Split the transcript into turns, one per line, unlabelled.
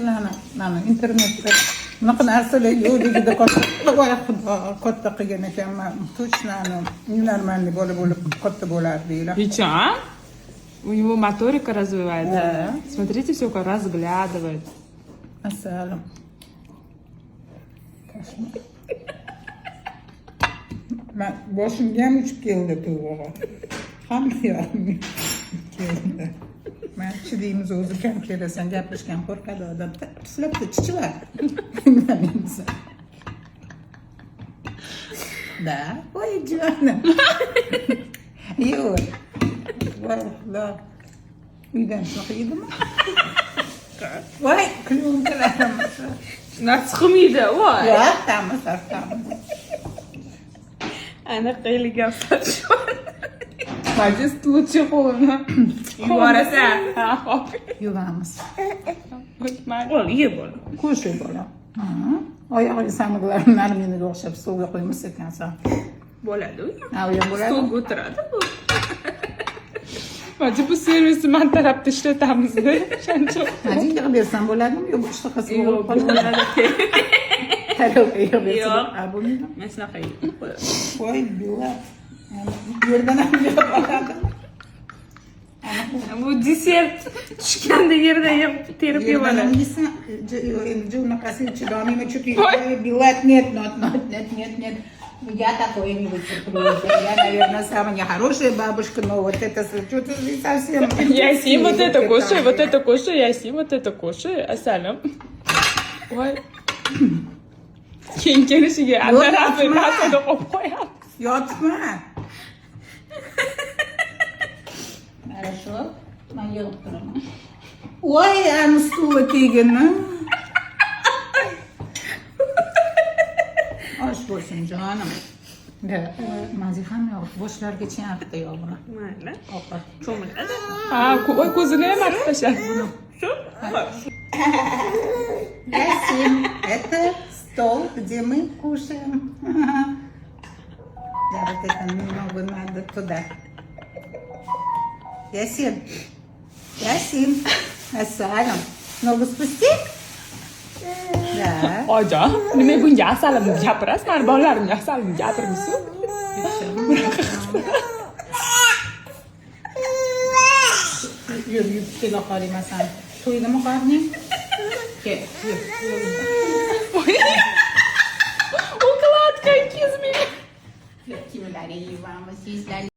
Sizlarni mana internetda bunaqa narsalar yo'qligida katta, voy xudo, katta qilgan ekanman. Точно, ненормальный bola bo'lib katta bo'lardinglar.
И чё, а? У него моторика развивается.
Да.
Смотрите, все как разглядывает.
Asalim. Кошмар. Man boshimga ham uchib keldi tuyg'u. Hamma yog'imga keldi. Man chidaymiz o'zi, kam kelasan, gapirishgan qo'rqadi odam. Puflabdi, chichilar. Bilmaymiz. Да, voy jonim. Yo'q. Voy xudo. Uydan shunaqa yedimi? Voy, klyunkalarim.
Narsa qilmaydi, voy.
Yo'q, tortamiz.
Aniq gap. Majlis лучше qo'lini
Yuborasan.
Ha, hop.
Yuvamiz.
Mayli.
Bo'l, ye bo'l.
Кушай, bola. Oyog'ing samiqlarim narminiga o'xshab stolga qo'ymas ekansan.
Bo'ladi u.
Ha, u ham bo'ladi.
Stolga o'tiradi bu.
Majlis, bu servisni man tarafda ishlatamizda. O'shancha.
Hadi yig'ib bersam bo'ladimi? Yo'q, ishtahasi
Yo'q,
bo'g'ilib qoladi.
bo'ladi.
Tarelka yig'ib bersa.
Yo'q.
Ha, bo'lmaydimi?
Mana shunaqa
Voy, billa. Yerdan ham yig'ib oladi.
Bu desert tushganda yerdan yeb terib
Yerdan ham
yeb.
yesa, endi unaqasi chidolmayman, chunki voy, билет, нет, нет, нет, нет, нет, нет. Я такое не вытерплю уже. Я, наверное, самая нехорошая бабушка, но вот это что-то совсем.
Yasin, вот это кушай, вот это кушай, Yasin, вот это кушай, asalim. Voy. Keyin kelishiga adarafi
Yo'q,
rasada qo'yib qo'yamiz.
Yotma. Хорошо. Man yig'ib turaman. Voy, ani stulni tegini. Osh bo'lsin jonim. Da, mazi hamma yoq boshlarigacha artdi yog'ini.
Mayli.
Ovqat.
Cho'miladi.
Ha, voy, ko'zini ham artib tashladi.
Yasin, это стол, где мы кушаем. Да, вот это немного надо туда. Ясин, Ясин, Asalim. Ногу спусти. Да.
Oyijon, nima bunga asalim deb gapirasiz? Mani bolalarimga asalim gapirmaysiz.
Yur, yur, kela qoling masalan. To'ydimi qorning? Kel, yur, yur.
Укладка kizmi.
Kiyimlarini yuvamiz, yuzlarini.